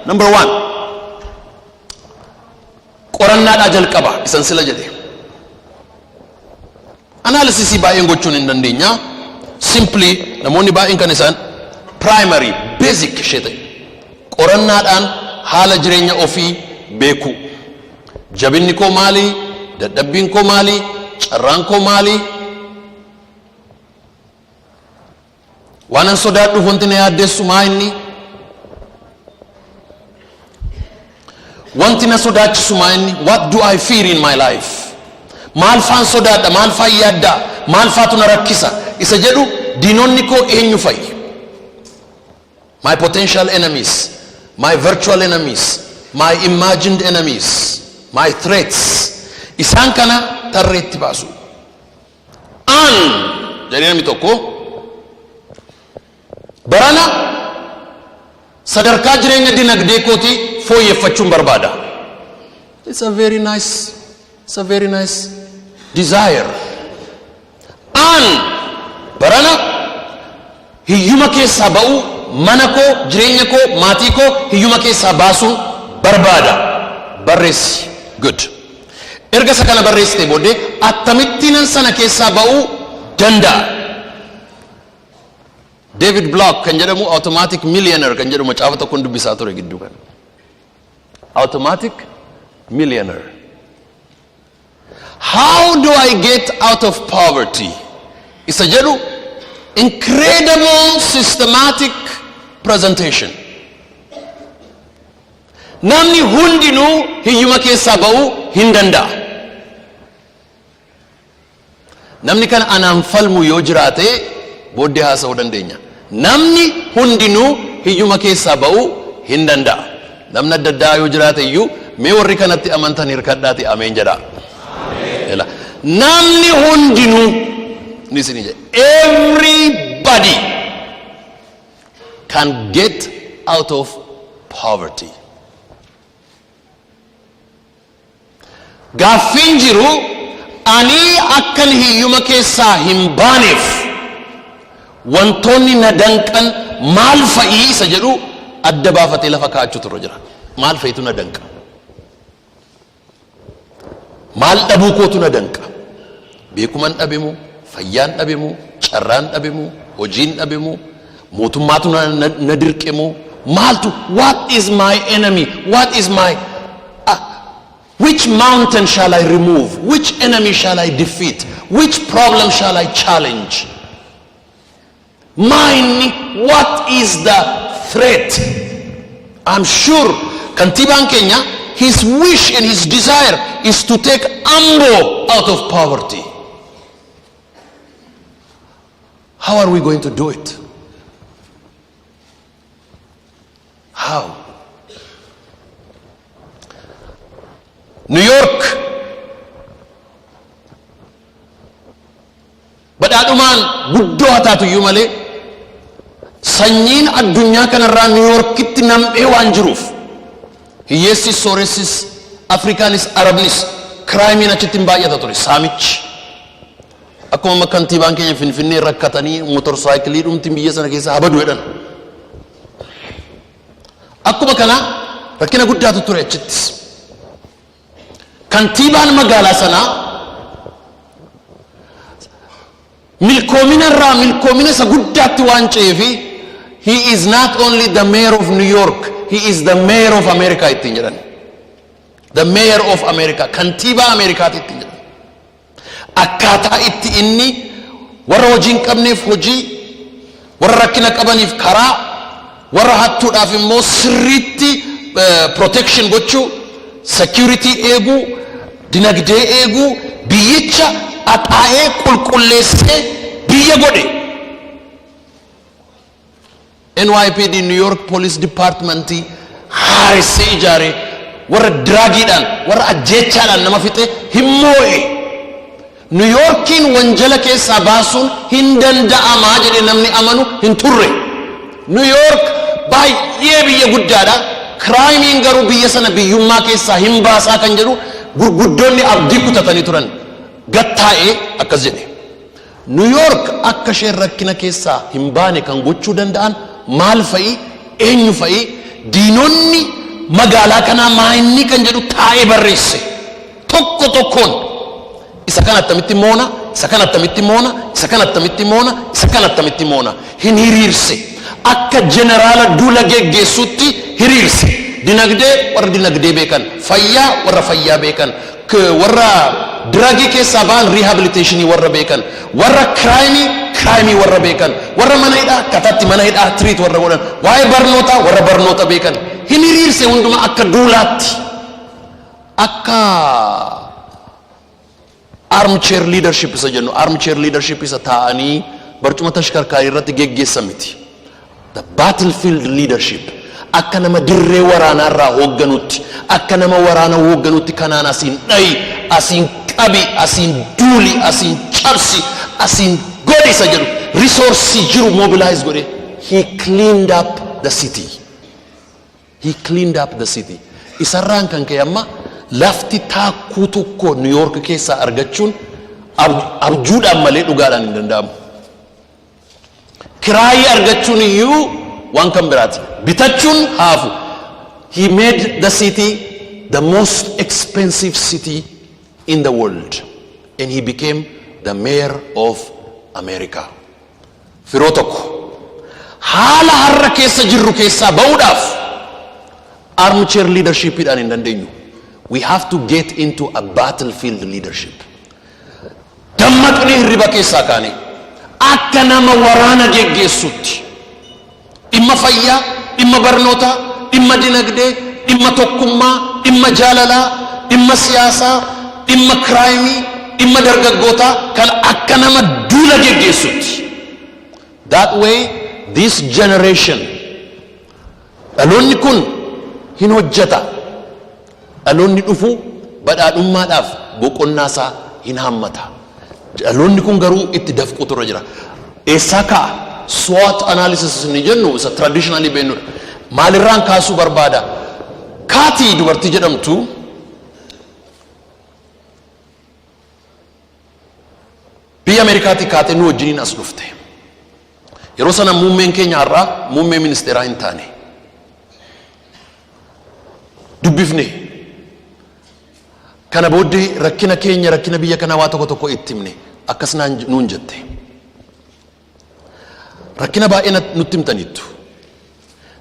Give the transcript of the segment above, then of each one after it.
Number one, qorannaadhaa jalqaba isan sila jedhe. Analysis baay'een gochuun hin dandeenya. Simply namoonni baay'een kan isaan primary basic ishee ta'e qorannaadhaan haala jireenya ofii beekuu. Jabinni koo maali? Dadhabbiin koo maali? Carraan koo maali? Waanan sodaadhuuf wanti na yaaddessu maa inni? Wanti na sodaachisu maa inni? What do I fear in my life? Maal faan sodaadha? Maal faan yaaddaa? Maal faatu na rakkisa? Isa jedhu, diinonni koo eenyu fa'i? My potential enemies, my virtual enemies, my imagined enemies, my threats. Isaan kana tarreetti baasu. An jedhee namni tokko barana sadarkaa jireenya dinagdee kootii fooyyeffachuun barbaada. It's a very nice desire. An barana hiyyuma keessaa ba'uu, mana koo, jireenya koo, maatii koo hiyyuma keessaa baasuun barbaada. Barreessi. Good. Erga isa kana barreessitee booddee, akkamittiinan sana keessaa ba'uu danda'a? David Block kan jedhamu Automatic Millionaire kan jedhamu macaafa tokkoon dubbisaa ture gidduu kana. Automatic Millionaire. How do I get out of poverty? Isa jedhu, incredible systematic presentation. Namni hundinuu hiyyuma keessaa ba'uu hin danda'a. Namni kana anaan falmu yoo jiraate booddee haasa'uu dandeenya. Namni hundinuu hiyyuma keessaa ba'uu hin danda'a. Namni adda addaa yoo jiraate iyyuu, mee warri kanatti amantan hirkadhaati ameen jedhaa. Namni hundinuu ni isin jedhe, everybody can get out of poverty. Gaaffiin jiru, ani akkan hiyyuma keessaa hin baaneef wantoonni na danqan maal fa'ii isa jedhu adda baafatee lafa kaa'achuutu irra jira. Maal fa'itu na danqa? Maal dhabuu kootu na danqa? Beekuman dhabe moo? Fayyaan dhabe moo? Carraan dhabe moo? Hojiin dhabe moo? Mootummaatu na dirqe moo? Maaltu, what is my enemy? What is my which mountain shall I remove? Which enemy shall I defeat? Which problem shall I challenge? Mine, what is the threat? I'm sure kantiibaan keenya, his wish and his desire is to take Ambo out of poverty. How are we going to do it? How? New York badhaadhumaan guddoo haa taatu iyyuu malee, sanyiin addunyaa kanarraa New Yorkitti nam'ee waan jiruuf, hiyyeessis, sooressis, Afrikaanis, Arabnis, crimeiin achitti hin baay'ata ture, saamichi. Akkuma amma kantiibaan keenya Finfinnee rakkatanii motorsaayikilii dhumti biyya sana keessa habadu jedhan. Akkuma kana rakkina guddaatu ture achittis. Kantiibaan magaalaa sanaa milkoomina irraa milkoomina isa guddaatti waan ce'eefi, he is not only the mayor of New York, he is the mayor of America ittiin jedhan. The mayor of America, kantiibaa Ameerikaati ittiin jedhan. Akkaataa itti inni warra hojii hin qabneef hojii, warra rakkina qabaniif karaa, warra hattuudhaaf immoo sirriitti protection gochuu, security eeguu, dinagdee eeguu, biyyicha axaa'ee qulqulleessee biyya godhe. NYPD, New York Police Department, haaressee ijaare, warra drugiidhaan, warra ajjeechaadhaan nama fixe hin moo'e. New Yorkiin wanjala keessaa baasuun hin danda'amaa jedhee namni amanu hin turre. New York baay'ee biyya guddaadha. Crimeiin garuu biyya sana biyyummaa keessaa hin baasaa kan jedhu gurguddoonni abdii kutatanii turan. Gattaa'ee akkas jedhe. New York akka isheen rakkina keessaa hin baane kan gochuu danda'an maal fa'i, eenyu fa'i, Diinonni magaalaa kanaa maayinni kan jedhu taa'ee barreesse. Tokko tokkoon isa kana attamitti moona, isa kana attamitti moona, isa kana attamitti moona, isa kana attamitti moona. Hin hiriirse. Akka jeneraala duula geggeessuutti hiriirse. Dinagdee warra dinagdee beekan, fayyaa warra fayyaa beekan, warra drugii keessaa ba'an rehabilitationii warra beekan, warra crimeii crimeii warra beekan, warra mana hidhaa akkataatti mana hidhaa treat warra godhan, waa'ee barnootaa warra barnoota beekan. Hin hiriirse hundumaa akka duulaatti. Akka armchair leadership isa jennu, armchair leadership isa taa'anii barcuma tashkarkaarii irratti geggeessan miti. The battlefield leadership, akka nama dirree waraanaa irraa hoogganutti, akka nama waraana hoogganutti, kanaan asiin dhayi, asiin qabi, asiin duuli, asiin cabsi, asiin godhi isa jedhu, resource jiru mobilize godhe. He cleaned up the city. He cleaned up the city. Isarraan kan ka'e amma lafti taakkuu tokko New York keessaa argachuun abjuudhaan malee dhugaadhaan hin danda'amu. Kiraayii argachuun iyyuu waan kan biraati. Bitachuun haafu. He made the city the most expensive city in the world. And he became the mayor of America. Firoo tokko, haala har'a keessa jirru keessaa ba'uudhaaf armchair leadershipidhaan hin dandeenyu. We have to get into a battlefield leadership. Dammaqnee hirriba keessaa kaane akka nama waraana geggeessutti dhimma fayyaa, dhimma barnootaa, dhimma dinagdee, dhimma tokkummaa, dhimma jaalalaa, dhimma siyaasaa, dhimma crimeii, dhimma dargaggootaa kan akka nama duula geggeessutti. That way this generation, dhaloonni kun hin hojjeta. Dhaloonni dhufu badhaadhummaadhaaf boqonnaa isaa hin hammata. Dhaloonni kun garuu itti dafquutu irra jira. Eessaa ka'a? SWOT analysis ni jennu isa traditionally beennudha. Maalirraan kaasuu barbaada? Kaatii dubartii jedhamtu biyya Ameerikaatii kaatee nu wajjiniin as dhufte. Yeroo sana muummeen keenya har'aa muummee ministeeraa hin taane. Dubbifne. Kana booddee rakkina keenya, rakkina biyya kanaa waa tokko tokko itti himne. Akkas nuun jette. Rakkina baay'ee nutti himtaniittu.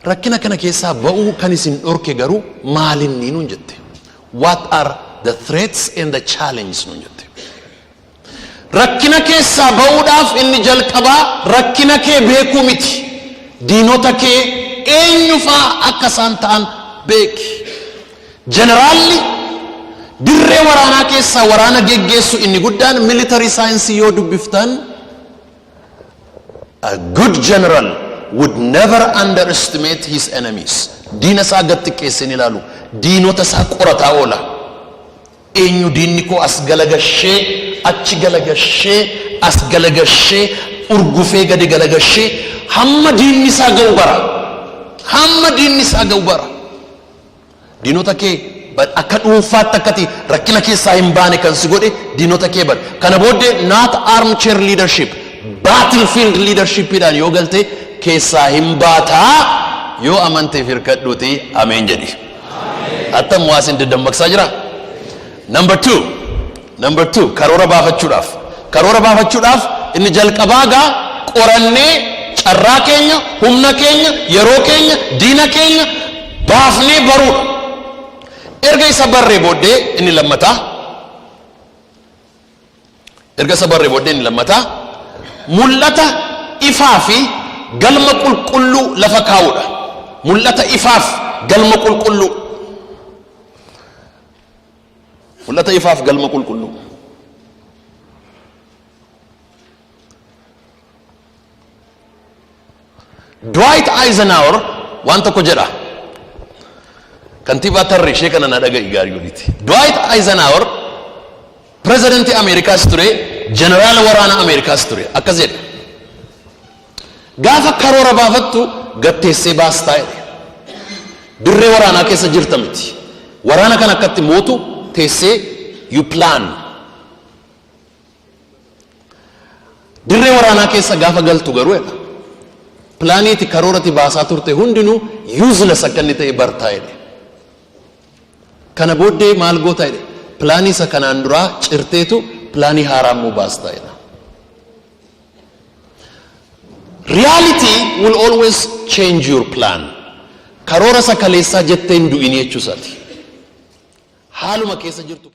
Rakkina kana keessaa ba'uu kan isin dhorke garuu maalinni nuun jette. "What are the threats and the challenges?" nuun jette. Rakkina keessaa ba'uudhaaf inni jalqabaa rakkina kee beekuu miti. Diinota kee eenyufaa akka isaan ta'an beeki. Jeneraalli dirree waraanaa keessaa waraana geggeessu inni guddaan, military science yoo dubbiftan, a good general would never underestimate his enemies. Diina isaa gad xiqqeessee hin ilaalu. Diinota isaa qorataa oola. Eenyu diinni koo? As galagashee, achi galagashee, as galagashee, urgufee gadi galagashee, hamma diinni isaa ga'u bara. Hamma diinni isaa ga'u bara. Diinota kee akka dhuunfaatti akkati rakkina keessaa hin baane kan si godhe diinota kee bar. Kana booddee not armchair leadership, battlefield leadershipidhaan yoo galte keessaa hin baataa. Yoo amanteef hirkadhuuti ameen jedhi. Attam waa isin dammaqsaa jira. Number two, karoora baafachuudhaaf. Karoora baafachuudhaaf inni jalqabaa gaa qorannee carraa keenya, humna keenya, yeroo keenya, diina keenya baafnee baruudha. Erga isa barree booddee inni lammataa, erga isa barree booddee inni lammataa mul'ata ifaa fi galma qulqulluu lafa kaa'uudha. Mul'ata ifaaf galma qulqulluu. Mul'ata ifaaf galma qulqulluu. Dwight Eisenhower waan tokko jedha. Kantiibaa tarree ishee kana na dhaga'i gaarii godhiti. Dwight Eisenhower pirezidantii Ameerikaas ture, jeneraala waraana Ameerikaas ture. Akkas jedhe. "Gaafa karoora baafattu gatteessee baastaa," jedhe. "Dirree waraanaa keessa jirta miti. Waraana kan akkatti mootu teessee you plan. Dirree waraanaa keessa gaafa galtu garuu," jedha, Planiiti karoorati baasaa turte hundinuu useless akka inni ta'e bartaa jedhe. Kana booddee maal goota jedhe? Planii isa kanaan duraa cirteetu planii haaraa immoo baastaa jedha. Reality will always change your plan. Karoora isa kaleessaa jettee hin du'in jechuu isaati. Haaluma keessa jirtu.